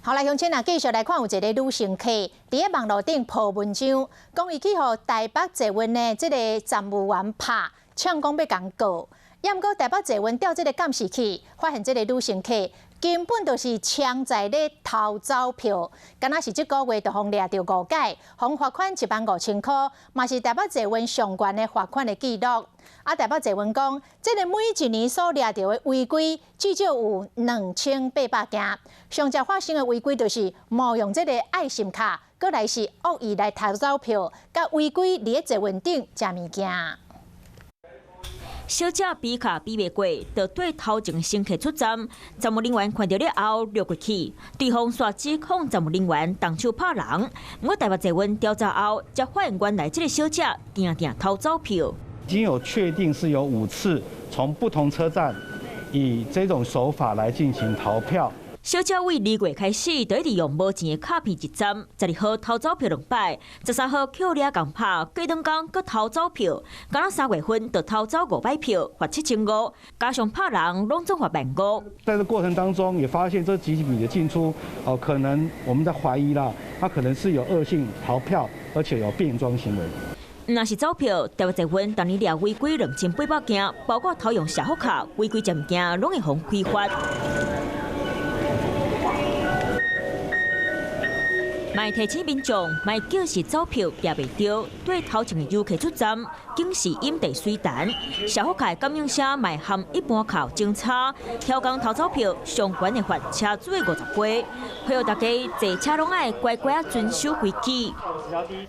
好來，鄉親啊，繼續來看有一个女乘客佇咧網路頂 po 文章，講伊去予台北捷運的這个站務員拍，嗆講欲共告。抑毋過台北捷運調這个監視器，發現這个女乘客根本就是槍在咧偷走票，敢若是這个月就予掠著五擺，予罰款15,000箍，嘛是台北捷運上懸的罰款的記錄。啊，台北捷運講，這个每一年所掠著的違規至少有2800件，上濟發生的違規就是冒用這个愛心卡，閣來是惡意來偷走票，佮違規佇咧捷運頂食物件。小姐比卡比袂過，就對頭前乘客出站，站務人員看著了後掠過去，對方煞指控站務人員動手拍人。毋過台北捷運調查後，才發現原來這个小姐定定偷走票。已經有確定是有五次從不同車站以這種手法來進行逃票。小姐為2月開始，就一直用無錢的卡片入站，12號偷走票兩擺，13號扣掠共拍，過兩工閣偷走票，敢若3月份就偷走五擺票，罰7500，加上拍人，攏總罰萬五。在這過程當中，也發現這幾筆的進出，哦，可能我們在懷疑啦，他可能是有惡性逃票，而且有變裝行為。若是走票，台北捷運逐年掠違規2800件，包括偷用社福卡、違規食物件，攏會予開罰。嘛提醒民眾，莫叫是走票也袂著，對頭前的遊客出站，警示飲茶水陳。社福卡感應聲嘛和一般卡有相差，刁工偷走票，上懸會罰車主的50倍。呼籲大家坐車攏愛乖乖仔遵守規矩。